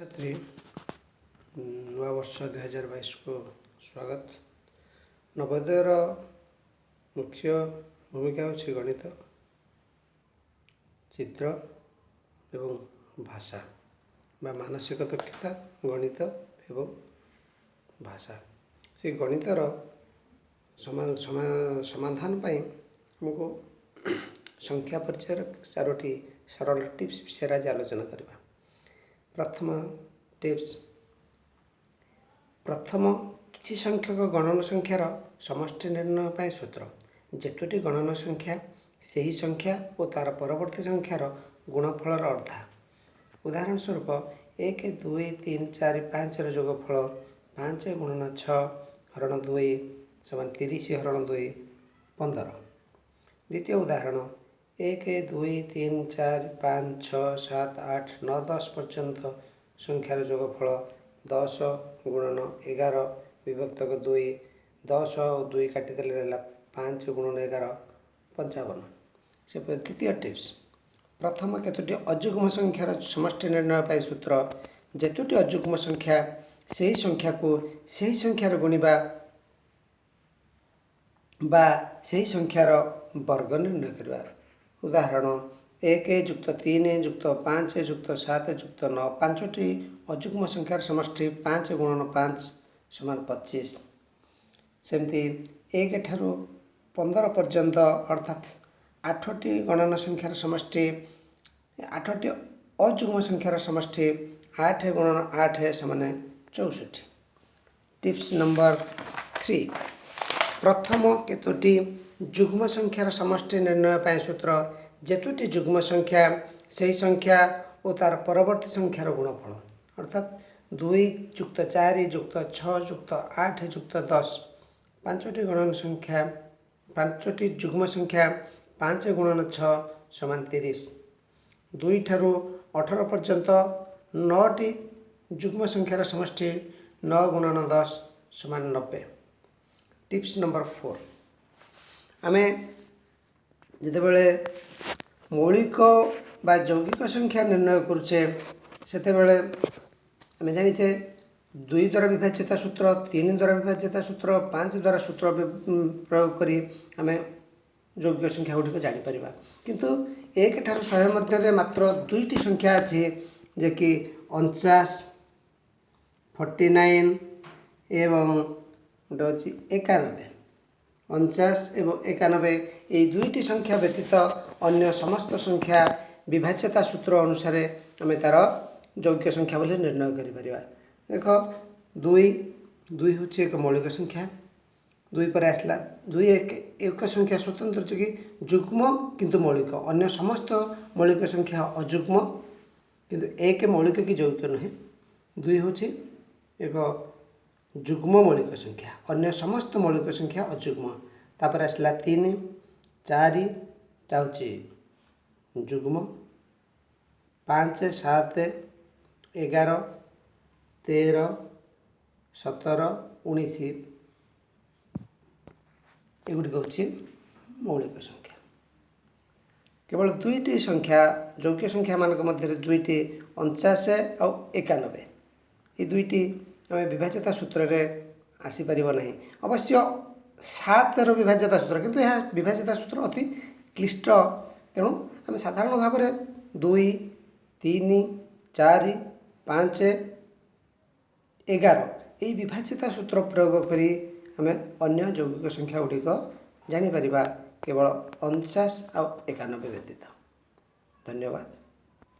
ଛାତ୍ରୀ, ନୂଆବର୍ଷ 2022କୁ ସ୍ୱାଗତ। ନବୋଦୟର ମୁଖ୍ୟ ଭୂମିକା ହେଉଛି ଗଣିତ, ଚିତ୍ର ଏବଂ ଭାଷା ବା ମାନସିକ ଦକ୍ଷତା, ଗଣିତ ଏବଂ ଭାଷା। ସେଇ ଗଣିତର ସମାଧାନ ପାଇଁ ଆମକୁ ସଂଖ୍ୟା ପରିଚୟର ଚାରୋଟି ସରଳ ଟିପ୍ସ ବିଷୟରେ ଆଜି ଆଲୋଚନା କରିବା। ପ୍ରଥମ ଟିପ୍ସ, ପ୍ରଥମ କିଛି ସଂଖ୍ୟକ ଗଣନ ସଂଖ୍ୟାର ସମଷ୍ଟି ନିର୍ଣ୍ଣୟ ପାଇଁ ସୂତ୍ର। ଯେତୋଟି ଗଣନ ସଂଖ୍ୟା, ସେହି ସଂଖ୍ୟା ଓ ତା'ର ପରବର୍ତ୍ତୀ ସଂଖ୍ୟାର ଗୁଣଫଳର ଅର୍ଧା। ଉଦାହରଣ ସ୍ୱରୂପ, 1, 2, 3, 4, 5ର ଯୋଗଫଳ 5 ଗୁଣନ 6 ହରଣ 2 ସମାନ 30 ହରଣ 2, 15। ଦ୍ୱିତୀୟ ଉଦାହରଣ, 1, 2, 3, 4, 5, 6, 7, 8, 9, 10 ପର୍ଯ୍ୟନ୍ତ ସଂଖ୍ୟାର ଯୋଗଫଳ 10 ଗୁଣନ 11 ବିଭକ୍ତକ 2, 10 ଓ 2 କାଟିଦେଲେ ରହିଲା 5 ଗୁଣନ 11, 55। ସେପରି ଦ୍ୱିତୀୟ ଟିପ୍ସ, ପ୍ରଥମ କେତୋଟି ଅଯୁଗ୍ମ ସଂଖ୍ୟାର ସମଷ୍ଟି ନିର୍ଣ୍ଣୟ ପାଇଁ ସୂତ୍ର। ଯେତୋଟି ଅଯୁଗ୍ମ ସଂଖ୍ୟା, ସେହି ସଂଖ୍ୟାକୁ ସେହି ସଂଖ୍ୟାର ଗୁଣିବା ବା ସେହି ସଂଖ୍ୟାର ବର୍ଗ ନିର୍ଣ୍ଣୟ କରିବା। ଉଦାହରଣ, 1 ଯୁକ୍ତ 3 ଯୁକ୍ତ 5 ଯୁକ୍ତ 7 ଯୁକ୍ତ 9, ପାଞ୍ଚଟି ଅଯୁଗ୍ମ ସଂଖ୍ୟାର ସମଷ୍ଟି 5 ଗୁଣନ 5 ସମାନ 25। ସେମିତି 1 ଠାରୁ 15 ପର୍ଯ୍ୟନ୍ତ, ଅର୍ଥାତ୍ ଆଠଟି ଗଣନ ସଂଖ୍ୟାର ସମଷ୍ଟି, ଆଠଟି ଅଯୁଗ୍ମ ସଂଖ୍ୟାର ସମଷ୍ଟି 8 ଗୁଣନ 8 ସମାନ 64। ଟିପ୍ସ ନମ୍ବର 3, ପ୍ରଥମ କେତୋଟି ଯୁଗ୍ମ ସଂଖ୍ୟାର ସମଷ୍ଟି ନିର୍ଣ୍ଣୟ ପାଇଁ ସୂତ୍ର। ଯେତୋଟି ଯୁଗ୍ମ ସଂଖ୍ୟା, ସେହି ସଂଖ୍ୟା ଓ ତା'ର ପରବର୍ତ୍ତୀ ସଂଖ୍ୟାର ଗୁଣଫଳ, ଅର୍ଥାତ୍ 2 ଯୁକ୍ତ 4 ଯୁକ୍ତ 6 ଯୁକ୍ତ 8 ଯୁକ୍ତ 10, ପାଞ୍ଚଟି ଗଣନ ସଂଖ୍ୟା, ପାଞ୍ଚଟି ଯୁଗ୍ମ ସଂଖ୍ୟା 5 ଗୁଣନ 6 ସମାନ 30। 2 ଠାରୁ 18 ପର୍ଯ୍ୟନ୍ତ ନଅଟି ଯୁଗ୍ମ ସଂଖ୍ୟାର ସମଷ୍ଟି 9 ଗୁଣନ 10 ସମାନ 90। ଟିପ୍ସ ନମ୍ବର 4, ଆମେ ଯେତେବେଳେ ମୌଳିକ ବା ଯୌଗିକ ସଂଖ୍ୟା ନିର୍ଣ୍ଣୟ କରୁଛେ, ସେତେବେଳେ ଆମେ ଜାଣିଛେ 2 ଦ୍ୱାରା ବିଭାଜ୍ୟତା ସୂତ୍ର, 3 ଦ୍ୱାରା ବିଭାଜ୍ୟତା ସୂତ୍ର, 5 ଦ୍ୱାରା ସୂତ୍ର ପ୍ରୟୋଗ କରି ଆମେ ଯୌଗିକ ସଂଖ୍ୟା ଗୁଡ଼ିକ ଜାଣିପାରିବା। କିନ୍ତୁ 1 ଠାରୁ 100 ମଧ୍ୟରେ ମାତ୍ର ଦୁଇଟି ସଂଖ୍ୟା ଅଛି, ଯେ କି 49, 49 ଏବଂ ଗୋଟେ ଅଛି 91। 49 ଏବଂ 91, ଏଇ ଦୁଇଟି ସଂଖ୍ୟା ବ୍ୟତୀତ ଅନ୍ୟ ସମସ୍ତ ସଂଖ୍ୟା ବିଭାଜ୍ୟତା ସୂତ୍ର ଅନୁସାରେ ଆମେ ତା'ର ଯୌଗିକ ସଂଖ୍ୟା ବୋଲି ନିର୍ଣ୍ଣୟ କରିପାରିବା। ଦେଖ, 2, 2 ହେଉଛି ଏକ ମୌଳିକ ସଂଖ୍ୟା। 2 ପରେ ଆସିଲା 2, ଏକ ସଂଖ୍ୟା ସ୍ୱତନ୍ତ୍ର କି ଯୁଗ୍ମ କିନ୍ତୁ ମୌଳିକ। ଅନ୍ୟ ସମସ୍ତ ମୌଳିକ ସଂଖ୍ୟା ଅଯୁଗ୍ମ, କିନ୍ତୁ 1 ମୌଳିକ କି ଯୌଗିକ ନୁହେଁ। 2 ହେଉଛି ଏକ ଯୁଗ୍ମ ମୌଳିକ ସଂଖ୍ୟା, ଅନ୍ୟ ସମସ୍ତ ମୌଳିକ ସଂଖ୍ୟା ଅଯୁଗ୍ମ। ତାପରେ ଆସିଲା 3, 4 ଟା ହେଉଛି ଯୁଗ୍ମ। 5, 7, 11, 13, 17, 19, ଏଗୁଡ଼ିକ ହେଉଛି ମୌଳିକ ସଂଖ୍ୟା। କେବଳ ଦୁଇଟି ସଂଖ୍ୟା, ଯୌଗିକ ସଂଖ୍ୟାମାନଙ୍କ ମଧ୍ୟରେ ଦୁଇଟି, 49 ଆଉ 91, ଏ ଦୁଇଟି ଆମେ ବିଭାଜ୍ୟତା ସୂତ୍ରରେ ଆସିପାରିବ ନାହିଁ। ଅବଶ୍ୟ 7ର ବିଭାଜ୍ୟତା ସୂତ୍ର, କିନ୍ତୁ ଏହା ବିଭାଜ୍ୟତା ସୂତ୍ର ଅତି କ୍ଲିଷ୍ଟ। ତେଣୁ ଆମେ ସାଧାରଣ ଭାବରେ 2, 3, 4, 5, 11 ଏଇ ବିଭାଜ୍ୟତା ସୂତ୍ର ପ୍ରୟୋଗ କରି ଆମେ ଅନ୍ୟ ଯୌଗିକ ସଂଖ୍ୟା ଗୁଡ଼ିକ ଜାଣିପାରିବା, କେବଳ 49 ଆଉ 91 ବ୍ୟତୀତ। ଧନ୍ୟବାଦ।